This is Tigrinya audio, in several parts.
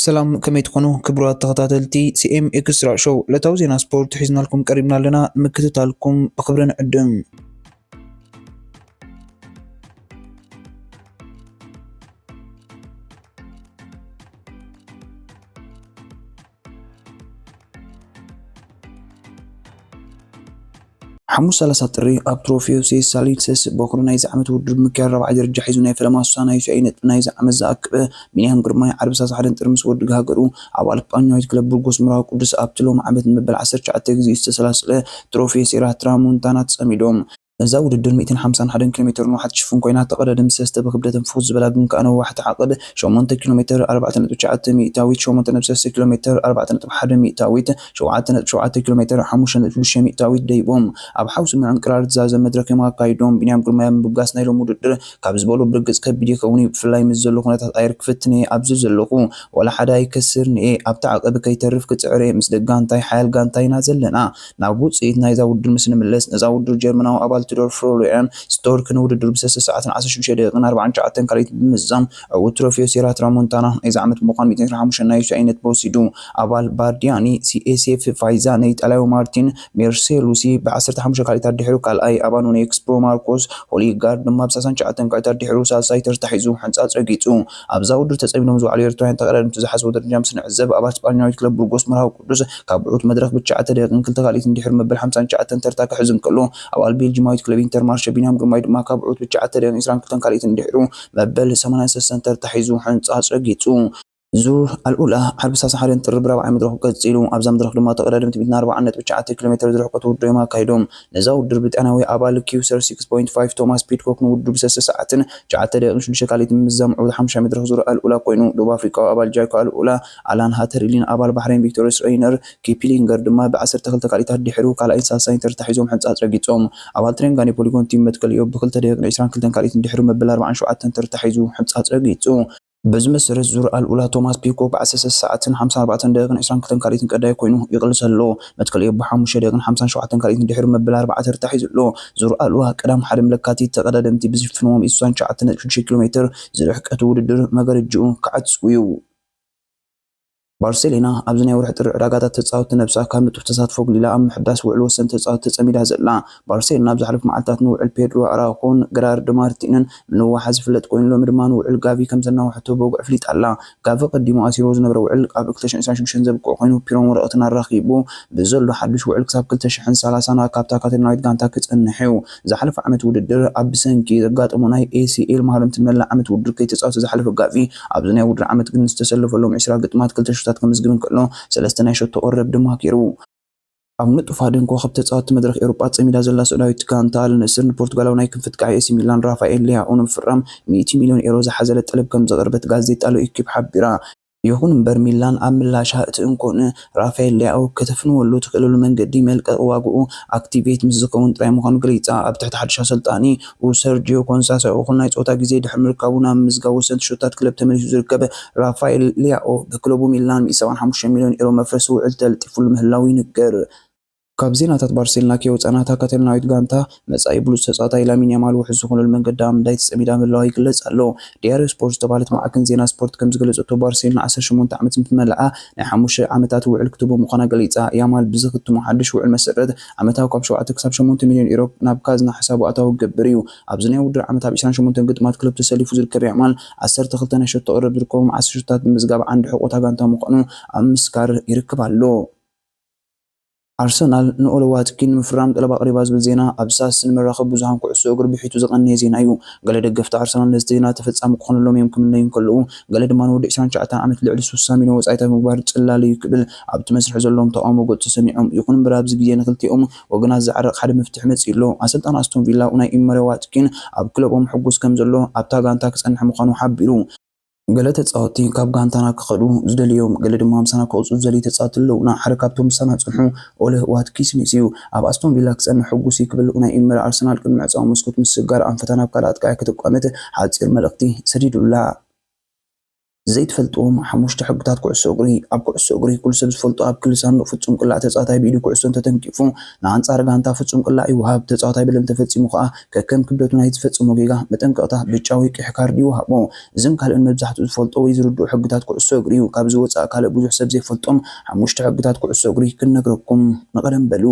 ሰላም፣ ከመይ ትኾኑ ክቡራት ተኸታተልቲ ሲ ኤም ኤክስትራ ሾው? ዕለታዊ ዜና ስፖርት ሒዝናልኩም ቀሪብና ኣለና። ንምክትታልኩም ብኽብሪ ንዕድም። ሓሙስ ሰላሳ ጥሪ ኣብ ትሮፊዮ ሴሳሊሰስ ቦክሮ ናይዚ ዓመት ውድድር ብምክያድ ራብዓይ ደረጃ ሒዙ ናይ ፈለማ ሱሳ ናይ ዩሲኣይ ነጥቢ ናይዚ ዓመት ዝኣክበ ቢንያም ግርማይ ዓርቢ ሰላሳ ሓደን ጥሪ ምስ ወድግ ሃገሩ ኣባል ስጳኛዊት ክለብ ቡርጎስ ምራዊ ቅዱስ ኣብቲ ሎም ዓመት ንመበል ዓሰርተ ትሽዓተ ግዜ ዝተሰላሰለ ትሮፊዮ ሴራ ትራሞንታና ተጸሚዶም። እዛ ውድድር ሚእትን ሓምሳን ሓደን ኪሎ ሜተር ንውሓት ትሽፍን ኮይና፣ ተቐዳደምቲ ሰለስተ ብክብደተን ፍኹስ ዝበላ ግን ከኣ ነዋሕቲ ዓቐብ ሸሞንተ ኪሎ ሜተር ኣርባዕተ ነጥቢ ትሽዓተ ሚእታዊት፣ ሸሞንተ ነጥቢ ሰለስተ ኪሎ ሜተር ኣርባዕተ ነጥቢ ሓደ ሚእታዊት፣ ሸውዓተ ነጥቢ ሸውዓተ ኪሎ ሜተር ሓሙሽተ ነጥቢ ሽዱሽተ ሚእታዊት ደይቦም ኣብ ሓውሲ ምዕንቅራር ዝዛዘም መድረኽ እዮም ኣካይዶም። ቢንያም ግርማይ ኣብ ምብጋስ ናይ ሎም ውድድር ካብ ዝበሎ ብርግጽ ከቢድ ይኸውን እዩ፣ ብፍላይ ምስ ዘሎ ኩነታት ኣየር ክፍትን እየ ኣብዚ ዘለኹ፣ ዋላ ሓደ ኣይከስርን እየ፣ ኣብቲ ዓቐብ ከይተርፍ ክጽዕር እየ፣ ምስ ደጋንታይ ሓያል ጋንታ ኢና ዘለና። ናብ ውጽኢት ናይዛ ውድድር ምስ ንምለስ፣ ነዛ ውድድር ጀርመናዊ ኣባል ቱዶር ፍሎሪያን ስቶርክ ንውድድር ብሰለስተ ሰዓትን ዓሰርተ ሽዱሽተ ደቂቕን ኣርባዓን ትሽዓተን ካልኢት ብምዝዛም ዕዉት ትሮፊዮ ሴራ ትራሞንታና ናይዚ ዓመት ብምዃን ሚእትን ዕስራን ሓሙሽተን ናይ ዩሲኣይ ነጥቢ ወሲዱ። ኣባል ባርዲያኒ ሲኤስኤፍ ፋይዛ ንኢጣልያዊ ማርቲን ሜርሴሉሲ ብ ዓሰርተ ሓሙሽተ ካልኢታት ድሒሩ ካልኣይ፣ ኣባል ኦኔክስ ፕሮ ማርኮስ ሆሊጋርድ ድማ ብ ሰላሳን ትሽዓተን ካልኢታት ድሒሩ ሳልሳይ ተርታ ሒዙ ሕንጻጽ ረጊጹ። ኣብዛ ውድድር ተጸሚዶም ዝወዓሉ ኤርትራውያን ተቐዳደምቲ ዝሓዝዎ ደረጃ ምስ ንዕዘብ፣ ኣባል ስጳኛዊት ክለብ ቡርጎስ ምርሃው ቅዱስ ካብ ብዑት መድረኽ ብትሽዓተ ደቂቕን ክልተ ካልኢትን ድሒሩ መበል ሓምሳን ትሽዓተን ተርታ ክሕዝ እንከሎ፣ ኣባል ቤልጂማዊት ክለብ ኢንተር ማርሸ ቢንያም ግርማይ ድማ ካብ ብዑት ብትሽዓተ ደቂቕን ዕስራን ክልተን ካልኢትን ድሒሩ መበል ሰማንያን ሰለስተን ተርታ ሒዙ ሕንጻጽ ረጊጹ። ዙር ኣልኡላ ዓርቢ ሰላሳ ሓደን ጥሪ ብራብዓይ መድረኹ ቀጺሉ። ኣብዛ መድረኽ ድማ ተቐዳደምቲ ሚእትን ኣርባዓን ነጥቢ ትሽዓተ ኪሎ ሜተር ዝርሕቀት ውድድር እዮም ኣካይዶም። ነዛ ውድድር ብሪጣንያዊ ኣባል ኪው ሰር ሲክስ ፖይንት ፋይቭ ቶማስ ፒድኮክ ንውድድሩ ብሰለስተ ሰዓትን ትሽዓተ ደቂቕን ሽዱሽተ ካልኢትን ብምዝዛም ዕዉት ሓሙሻይ መድረኽ ዙር ኣልኡላ ኮይኑ፣ ደቡብ ኣፍሪቃዊ ኣባል ጃይኮ ኣልኡላ ኣላን ሃተሪሊን ኣባል ባሕሬን ቪክቶር ሬይነር ኪፕሊንገር ድማ ብ ዓሰርተ ክልተ ካልኢታት ድሒሩ ካልኣይን ሳልሳይን ተርታ ሒዞም ሕንጻጽ ረጊጾም። ኣባል ትሬንጋኔ ፖሊጎን ቲም መትከል ኢዮብ ብክልተ ደቂቕን ዕስራን ክልተን ካልኢትን ድሒሩ መበል ኣርባዓን ሸውዓተን ተርታ ሒዙ ሕንጻጽ ረጊጹ። በዚ መሰረት ዙር ኣልኡላ ቶማስ ፒኮ ብ ዓሰርተ ሰዓትን ሓምሳን ኣርባዕተን ደቂቕን ዕስራን ክልተን ካልኢትን ቀዳይ ኮይኑ ይቕልስ ኣሎ። መትከል ኢዮብ ብሓሙሽተ ደቂቕን ሓምሳን ሸውዓተን ካልኢትን ድሒሩ መበል ኣርባዓ ተርታ ሒዙ ኣሎ። ዙር ኣልኡላ ቀዳም ሓደ ለካቲት ተቐዳደምቲ ብዝፍንዎም ሱሳን ትሽዓተ ነጥቢ ሽዱሽተ ኪሎ ሜተር ዝርሕቀት ውድድር መገረጅኡ ክዓጽው እዩ። ባርሴሎና ኣብዚ ናይ ወርሒ ጥሪ ዕዳጋታት ተጻወትቲ ነብሳ ካብ ንጡፍ ተሳትፎ ኣግሊላ ኣብ ምሕዳስ ውዕል ወሰንቲ ተጻወትቲ ተጸሚዳ ዘላ። ባርሴሎና ኣብ ዝሓለፉ መዓልታት ንውዕል ፔድሮ ኣራውኾን ገራርድ ማርቲንን ምንዋሓ ዝፍለጥ ኮይኑ፣ ሎሚ ድማ ንውዕል ጋቪ ከም ዘናውሐቶ ብወግዒ ኣፍሊጣ ኣላ። ጋቪ ቀዲሙ ኣሲርዎ ዝነበረ ውዕል ኣብ ክልተ ሽሕን ዕስራን ሽዱሽተን ዘብቅዕ ኮይኑ፣ ፒሮን ወረቐትን ኣራኺቡ ብዘሎ ሓድሽ ውዕል ክሳብ ክልተ ሽሕን ሰላሳን ካብታ ካታሎናዊት ጋንታ ክጸንሕ እዩ። ዝሓለፈ ዓመት ውድድር ኣብ ብሰንኪ ዘጋጠሞ ናይ ኤ ሲ ኤል ማህረምቲ ንመላእ ዓመት ውድድር ከይተጻወተ ዝሓለፈ ጋቪ፣ ኣብዚ ናይ ውድድር ዓመት ግን ዝተሰለፈሎም ዕስራ ግጥማት ክልተ ሸቶታት ከምዝግብ እንከሎ፣ ሰለስተ ናይ ሸቶ ቀረብ ድማ ገይሩ። ኣብ ንጡፍ ሃደን ኮኸብ ተጻወትቲ መድረኽ ኤውሮጳ ጸሚዳ ዘላ ስዑዳዊት ጋንታ ኣል ነስር ንፖርቱጋላዊ ናይ ክንፊ ኣጥቃዒ ኤሲ ሚላን ራፋኤል ሊያኦ ንምፍራም ሚእቲ ሚልዮን ኤሮ ዝሓዘለ ጠለብ ከም ዘቕረበት ጋዜጣ ሎኢኪፕ ሓቢራ። ይኹን እምበር፣ ሚላን ኣብ ምላሻ እቲ እንኮን ራፋኤል ሊያኦ ከተፍንወሉ ትኽእለሉ መንገዲ መልቀቕ ዋግኡ ኣክቲቬት ምስ ዝኸውን ጥራይ ምዃኑ ገሊጻ። ኣብ ትሕቲ ሓድሽ ኣሰልጣኒ ኡ ሰርጂዮ ኮንሳሳኦ እኹል ናይ ጸወታ ግዜ ድሕሪ ምርካቡ፣ ናብ ምምዝጋብ ወሰንቲ ሸቶታት ክለብ ተመሊሱ ዝርከብ ራፋኤል ሊያኦ፣ ብክለቡ ሚላን ሚእቲ ሰብዓን ሓሙሽተ ሚልዮን ኤሮ መፍረሲ ውዕል ተለጢፉሉ ምህላዉ ይንገር። ካብ ዜናታት ባርሴሎና ከይወጻና፣ እታ ካታሎናዊት ጋንታ መጻኢ ብሉጽ ተጻዋታይ ላሚን ያማል ውሑስ ዝኾነሉ መንገዲ ኣብ ምንዳይ ተጸሚዳ ምህላዋ ይግለጽ ኣሎ። ዲያርዮ ስፖርት ዝተባህለት ማዕከን ዜና ስፖርት ከም ዝገለጸቶ፣ ባርሴሎና ዓሰርተ ሸሞንተ ዓመት ምስ መልኣ ናይ ሓሙሽተ ዓመታት ውዕል ክትህቦ ምዃና ገሊጻ። ያማል ብዝኽትሞ ሓድሽ ውዕል መሰረት፣ ዓመታዊ ካብ ሸውዓተ ክሳብ ሸሞንተ ሚልዮን ኤሮ ናብ ካዝና ሕሳቡ ኣታዊ ክገብር እዩ። ኣብዚ ናይ ውድድር ዓመት ኣብ ዕስራን ሸሞንተን ግጥማት ክለብ ተሰሊፉ ዝርከብ ያማል፣ ዓሰርተ ክልተ ናይ ሸቶ ቅርብ ዝርከቦም ዓሰርተ ሸቶታት ብምዝጋብ ዓንዲ ሕቖ እታ ጋንታ ምዃኑ ኣብ ምስካር ይርከብ ኣሎ። ኣርሰናል ንኦሎ ዋትኪን ንምፍራም ጠለብ ኣቕሪባ ዝብል ዜና ኣብ ሳስን መራኸቢ ብዙሃን ኩዕሶ እግሪ ብሒቱ ዝቐነየ ዜና እዩ። ገለ ደገፍቲ ኣርሰናል ነዚ ዜና ተፈጻሚ ክኾነሎም እዮም ክምነዩ እንከለዉ፣ ገለ ድማ ንወዲ ዕስራን ትሽዓተን ዓመት ልዕሊ ሱሳ ሚልዮን ወጻኢታት ምግባር ጽላል እዩ ክብል ኣብቲ መስርሕ ዘለዎም ተቓውሞ ገጹ ሰሚዖም። ይኹን እምበር ኣብዚ ግዜ ንክልቲኦም ወገናት ዝዓርቕ ሓደ መፍትሒ መጺኡ ኣሎ። ኣሰልጣኒ ኣስቶን ቪላ ኡናይ ኢመረ ዋትኪን ኣብ ክለቦም ሕጉስ ከም ዘሎ ኣብታ ጋንታ ክጸንሕ ምዃኑ ሓቢሩ። ገለ ተጻወትቲ ካብ ጋንታና ክኸዱ ዝደልዮም፣ ገለ ድማ ምሳና ክቕጽሉ ዝደልዩ ተጻወትቲ ኣለዉና። ሓደ ካብቶም ምሳና ዝጸንሑ ኦለ ዋትኪንስ እዩ። ኣብ ኣስቶን ቪላ ክጸንሕ ሕጉስ እዩ ክብል ኡናይ ኢመረ ኣርሰናል ቅድሚ ዕጻዊ መስኮት ምስግጋር ኣንፈታ ናብ ካልእ ኣጥቃዒ ክትቋመት ሓጺር መልእኽቲ ሰዲዱላ። ዘይትፈልጥዎም ሓሙሽተ ሕግታት ኩዕሶ እግሪ። ኣብ ኩዕሶ እግሪ ኩሉ ሰብ ዝፈልጦ ኣብ ክሊ ሳንዱቕ ፍጹም ቅላዕ ተጻዋታይ ብኢዱ ኩዕሶ እንተተንኪፉ ንኣንጻር ጋንታ ፍጹም ቅላዕ ይወሃብ። ተጻዋታይ በደል እንተፈጺሙ ከኣ ከከም ክብደቱ ናይ ዝፈጸሞ ጌጋ መጠንቀቕታ ብጫ ወይ ቀይሕ ካርድ ይወሃቦ። እዝን ካልእን መብዛሕትኡ ዝፈልጦ ወይ ዝርድኦ ሕግታት ኩዕሶ እግሪ እዩ። ካብዚ ወጻኢ ካልእ ብዙሕ ሰብ ዘይፈልጦም ሓሙሽተ ሕግታት ኩዕሶ እግሪ ክንነግረኩም። ንቐደም በሉ።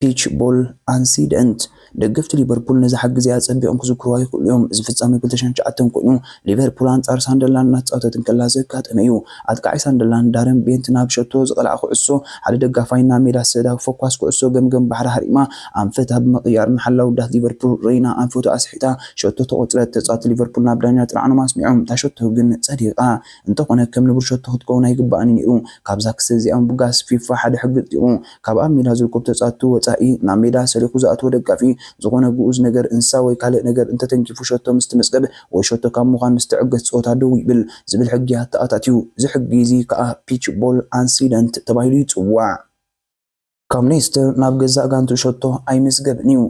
ፒች ቦል ኣንሲደንት። ደገፍቲ ሊቨርፑል ነዛ ሕጊ እዚኣ ጸቢቖም ክዝክርዋ ይኽእሉ እዮም። እዚ ፍጻሜ ክልተ ሽሕን ትሽዓተን ኮይኑ ሊቨርፑል ኣንጻር ሳንደርላንድ እናተጻወተት እንከላ ዘጋጠመ እዩ። ኣጥቃዓይ ሳንደርላንድ ዳረን ቤንት ናብ ሸቶ ዝቐልዓ ኩዕሶ ሓደ ደጋፋይ ናብ ሜዳ ሰዳ ፈኳስ ኩዕሶ ገምገም ባሕሪ ሃሪማ ኣንፈታ ብምቕያር ንሓላው ውዳት ሊቨርፑል ሬና ኣንፈቱ ኣስሒታ ሸቶ ተቖጽረት። ተጻወትቲ ሊቨርፑል ናብ ዳኛ ጥርዓኖም ኣስሚዖም። እታ ሸቶ ግን ጸዲቓ። እንተኾነ ከም ንቡር ሸቶ ክትከውን ኣይግባእን እዩ ነይሩ። ካብዛ ክሲ እዚኣ ምብጋስ ፊፋ ሓደ ሕጊ ኣጽዲቑ። ካብ ኣብ ሜዳ ዝርከቡ ተጻወትቲ ወጻኢ ናብ ሜዳ ሰሊኹ ዝኣተወ ደጋፊ ዝኾነ ግኡዝ ነገር፣ እንስሳ ወይ ካልእ ነገር እንተተንኪፉ ሸቶ ምስ ትምዝገብ ወይ ሸቶ ካብ ምዃን ምስ ትዕገት ጸወታ ደው ይብል ዝብል ሕጊ ኣተኣታትዩ። እዚ ሕጊ እዚ ከኣ ፒች ቦል ኣንሲደንት ተባሂሉ ይጽዋዕ። ካብ ሌስተር ናብ ገዛእ ጋንቱ ሸቶ ኣይምዝገብን እዩ።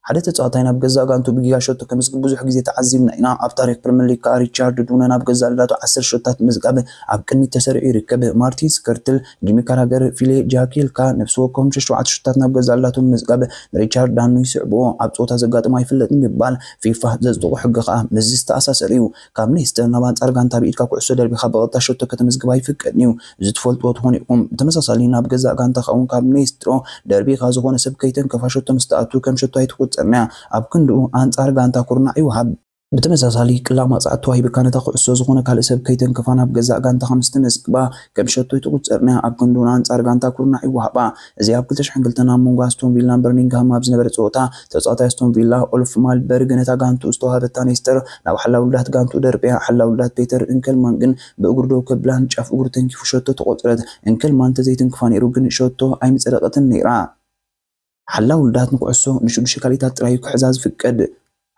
ሓደ ተጻዋታይ ናብ ገዛእ ጋንቱ ብጊጋ ሸቶ ከምዝግብ ብዙሕ ግዜ ተዓዚብና ኢና። ኣብ ታሪኽ ፕሪምየር ሊግ ከኣ ሪቻርድ ዱነ ናብ ገዛእ ጋንቱ ዓሰርተ ሸቶታት ምዝጋብ ኣብ ቅድሚት ተሰሪዑ ይርከብ። ማርቲን ስከርትል፣ ጂሚ ካራገር፣ ፊሌ ጃኪልካ ነፍሲ ወከፎም ሸቶ ሸቶታት ናብ ገዛእ ጋንቱ ብምዝጋብ ንሪቻርድ ዳኑ ይስዕብዎ። ኣብ ጸወታ ዘጋጠሞ ኣይፍለጥን ብምባል ፊፋ ዘጽደቖ ሕጊ ከኣ ምስዚ ዝተኣሳሰር እዩ። ካብ ሌስተር ናብ ኣንጻር ጋንታ ብኢድካ ኩዕሶ ደርቢኻ ብቐጥታ ሸቶ ከተመዝግብ ኣይፍቀድን እዩ። እዚ ትፈልጥዎ ትኾኑ ኢኹም። ብተመሳሳሊ ናብ ገዛእ ጋንታኻ እውን ካብ ሌስተር ደርቢኻ ዝኾነ ሰብ ከይተንከፋ ሸቶ ምስ ትኣቱ ከም ሸቶ ኣይትቑጸርን እያ። ኣብ ክንድኡ ኣንጻር ጋንታ ኩርናዕ ይወሃብ። ብተመሳሳሊ ቅላዕ ማጽዓት ተዋሂብካ ነታ ኩዕሶ ዝኾነ ካልእ ሰብ ከይተንከፋ ናብ ገዛእ ጋንታኻ ምስ ተመዝግባ ከም ሸቶ ኣይትቑጸርን እያ። ኣብ ክንድኡ ንኣንጻር ጋንታ ኩርናዕ ይወሃባ። እዚ ኣብ ክልተ ሽሕን ክልተን ኣብ መንጎ ኣስቶን ቪላን በርሚንግሃም ኣብ ዝነበረ ጸወታ ተጻዋታይ ኣስቶን ቪላ ኦልፍ ማልበርግ ነታ ጋንትኡ ዝተዋህበታ ሌስተር ናብ ሓላው ውዳት ጋንትኡ ደርብያ። ሓላው ውዳት ፔተር እንከልማን ግን ብእግሩ ደው ከብላ ንጫፍ እግሩ ተንኪፉ ሸቶ ተቖጸረት። እንከልማን እንተዘይተንክፋ ነይሩ ግን ሸቶ ኣይምጸደቐትን ነይራ። ሓላው ውዳት ንኩዕሶ ንሽዱሽተ ካልኢታት ጥራይ እዩ ክሕዛ ዝፍቀድ።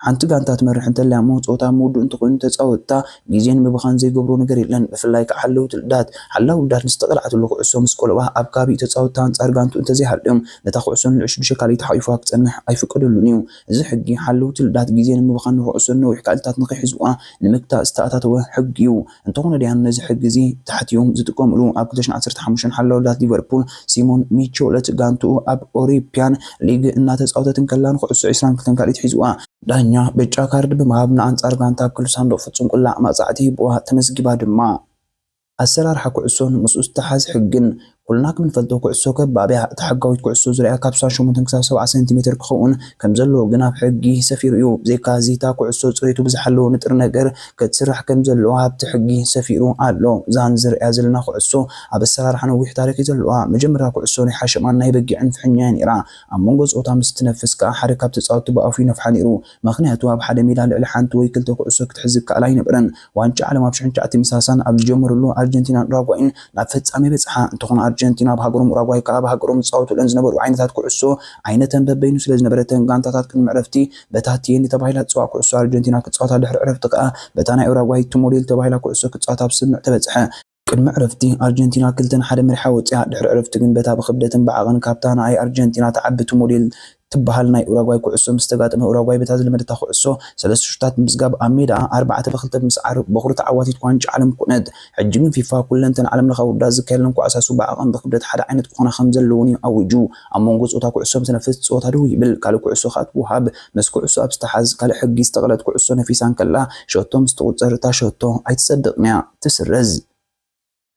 ሓንቲ ጋንታ ትመርሕ እንተልያ እሞ ጸወታ ምውድኡ እንተኾይኑ ተጻወትታ ግዜ ንምብኻን ዘይገብሮ ነገር የለን። ብፍላይ ከኣ ሓለውቲ ልዳት። ሓላው ውዳት ንዝተቐልዓትሉ ኩዕሶ ምስ ቆልዑዋ ኣብ ከባቢኡ ተጻወትታ ኣንጻር ጋንትኡ እንተዘይሃልዮም ነታ ኩዕሶ ንልዕሊ ሽዱሽተ ካልኢት ሓቒፉዋ ክጸንሕ ኣይፍቀደሉን እዩ። እዚ ሕጊ ሓለውቲ ልዳት ግዜ ንምብኻን ንኩዕሶ ነዊሕ ካልኢታት ንኸይሕዝዋ ንምግታእ ዝተኣታተወ ሕጊ እዩ። እንተኾነ ደኣ ነዚ ሕጊ እዚ ተሓትዮም ዝጥቀምሉ። ኣብ ክልተ ሽሕን ዓሰርተ ሓሙሽተን ሓላው ልዳት ሊቨርፑል ሲሞን ሚቾለት ጋንትኡ ኣብ ኦሪፒያን ሊግ እናተጻወተት እንከላ ንኩዕሶ ዕስራን ክልተን ካልኢት ሒዝዋ። ዳኛ ብጫ ካርድ ብምሃብ ንኣንጻር ጋንታ ኣብ ክልተ ሳንዱቕ ፍጹም ቅላዕ ማጻዕቲ ሂብዋ፣ ተመዝጊባ ድማ። ኣሰራርሓ ኩዕሶን ምስኡ ዝተሓዝ ሕግን። ኩልና ከም እንፈልጦ ኩዕሶ ከባብ እያ። እታ ሕጋዊት ኩዕሶ ዙርያ ካብ ስሳን ሸሞንተን ክሳብ ሰብዓ ሰንቲሜተር ክኸውን ከም ዘለዎ ግን ኣብ ሕጊ ሰፊሩ እዩ። ብዘይካ እዚ እታ ኩዕሶ ጽሬቱ ብዝሓለወ ንጥረ ነገር ክትስራሕ ከም ዘለዋ ኣብቲ ሕጊ ሰፊሩ ኣሎ። እዛ ንዝርእያ ዘለና ኩዕሶ ኣብ ኣሰራርሓ ነዊሕ ታሪኽ እዩ ዘለዋ። መጀመርያ ኩዕሶ ናይ ሓሸማን ናይ በጊዕን ፍሕኛ እያ ነይራ። ኣብ መንጎ ጸወታ ምስ ትነፍስ ከኣ ሓደ ካብ ተጻወትቲ ብኣፉ ይነፍሓ ነይሩ። ምኽንያቱ ኣብ ሓደ ሜዳ ልዕሊ ሓንቲ ወይ ክልተ ኩዕሶ ክትሕዝ ይከኣል ኣይነበረን። ዋንጫ ዓለም ኣብ ሽሕን ትሽዓተ ሚእትን ሰላሳን ኣብ ዝጀመረሉ ኣርጀንቲናን ኡራጓይን ናብ ፍጻሜ በጽሓ። እንተኾነ ኣርጀንቲና ኣብ ሃገሮም ኡራጓይ ከኣ ኣብ ሃገሮም ዝጻወቱለን ዝነበሩ ዓይነታት ኩዕሶ ዓይነተን በበይኑ ስለ ዝነበረ እተን ጋንታታት ቅድሚ ዕረፍቲ በታ ቲየኒ ተባሂላ ትጽዋዕ ኩዕሶ ኣርጀንቲና ክጻወታ ድሕሪ ዕረፍቲ ከኣ በታ ናይ ኡራጓይ ቱ ሞዴል ተባሂላ ኩዕሶ ክጻወታ ኣብ ስምምዕ ተበጽሐ። ቅድሚ ዕረፍቲ ኣርጀንቲና ክልተ ንሓደ መሪሓ ወጺኣ። ድሕሪ ዕረፍቲ ግን በታ ብክብደትን ብዓቐን ካብታ ንኣይ ኣርጀንቲና ትዓቢ ቱ ሞዴል ትበሃል ናይ ኡራጓይ ኩዕሶ ምስ ተጋጠመ ኡራጓይ በታ ዝለመደታ ኩዕሶ ሰለስተ ሹታት ብምስጋብ ኣብ ሜዳኣ ኣርባዕተ ብኽልተ ብምስዓር በኹሪ ተዓዋቲት ዋንጫ ዓለም ኮነት። ሕጂ ግን ፊፋ ኩለን እተን ዓለምለኻዊ ውድድራት ዝካየደለን ኳዕሳሱ ብዓቐን ብክብደት ሓደ ዓይነት ክኾና ከም ዘለወን እዩ ኣዊጁ። ኣብ መንጎ ጸወታ ኩዕሶ ምስ ነፍስ ጸወታ ደው ይብል፣ ካልእ ኩዕሶ ከኣ ትወሃብ። ምስ ኩዕሶ ኣብ ዝተሓዝ ካልእ ሕጊ ዝተቐልዐት ኩዕሶ ነፊሳ እንከላ ሸቶ ምስ ትቑጸር እታ ሸቶ ኣይትጸድቕን እያ፣ ትስረዝ።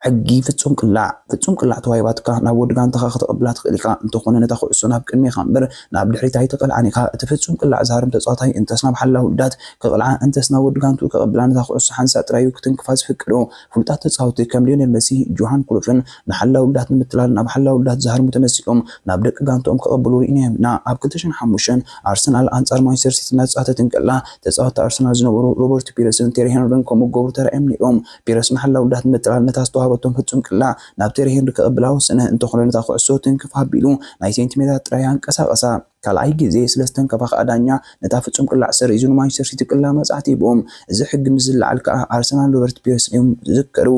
ሕጊ ፍጹም ቅላዕ። ፍጹም ቅላዕ ተዋሂባትካ ናብ ወዲ ጋንታኻ ከተቐብላ ትኽእል ኢኻ። እንተኾነ ነታ ኩዕሶ ናብ ቅድሜኻ እምበር ናብ ድሕሪት ኣይተቐልዓን ኢኻ። እቲ ፍጹም ቅላዕ ዝሃርም ተጻዋታይ እንተስ ናብ ሓላው ውዳት ክቕልዓ እንተስ ናብ ወዲ ጋንትኡ ከቐብላ ነታ ኩዕሶ ሓንሳእ ጥራይ እዩ ክትንክፋ ዝፍቀዶ። ፍሉጣት ተጻወትቲ ከም ሊዮኔል መሲ፣ ጆሃን ክሩፍን ንሓላው ውዳት ንምትላል ናብ ሓላው ውዳት ዝሃርሙ ተመሲሎም ናብ ደቂ ጋንትኦም ከቐብሉ ርኢናዮም ኢና። ኣብ ክልተ ሽሕን ሓሙሽተን ኣርሰናል ኣንጻር ማንቸስተር ሲቲ እናተጻወተት እንከላ ተጻወትቲ ኣርሰናል ዝነበሩ ሮበርት ፒረስን ቴሪ ሄንሪን ከምኡ ክገብሩ ተራእዮም ነይሮም። ፒረስ ንሓላው ውዳት ንምትላል ነታ ዝተዋህበቶም ፍጹም ቅላዕ ናብ ቴሪ ሄንሪ ከቐብላ ወሰነ። እንተኾነ ነታ ኩዕሶ ትንክፍ ኣቢሉ ናይ ሴንቲሜተራት ጥራይ ኣንቀሳቐሳ። ካልኣይ ግዜ ስለ ዝተንከፋ ከኣ ዳኛ ነታ ፍጹም ቅላዕ ሰሪዙ ንማንቸስተር ሲቲ ቅላዕ መጻዕቲ ሂብዎም። እዚ ሕጊ ምስ ዝለዓል ከኣ ኣርሰናል ሮበርት ፒረስ እዮም ዝዝከሩ።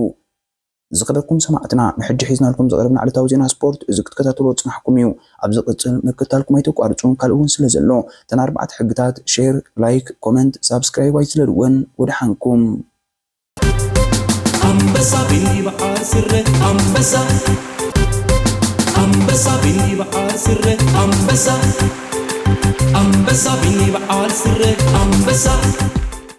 ዝኸበርኩም ሰማዕትና፣ ንሕጂ ሒዝናልኩም ዝቐረብና ዕለታዊ ዜና ስፖርት እዚ ክትከታተልዎ ዝጸናሕኩም እዩ። ኣብ ዝቕጽል ምክትታልኩም ኣይተቋርጹ፣ ካልእ እውን ስለ ዘሎ። እተን ኣርባዕተ ሕግታት፣ ሼር፣ ላይክ፣ ኮመንት፣ ሳብስክራይብ ኣይትለልወን። ወደሓንኩም። ኣንበሳ ቢኒ በዓል ስረ ኣንበሳ ኣንበሳ ቢኒ በዓል ስረ ኣንበሳ ኣንበሳ ቢኒ በዓል ስረ ኣንበሳ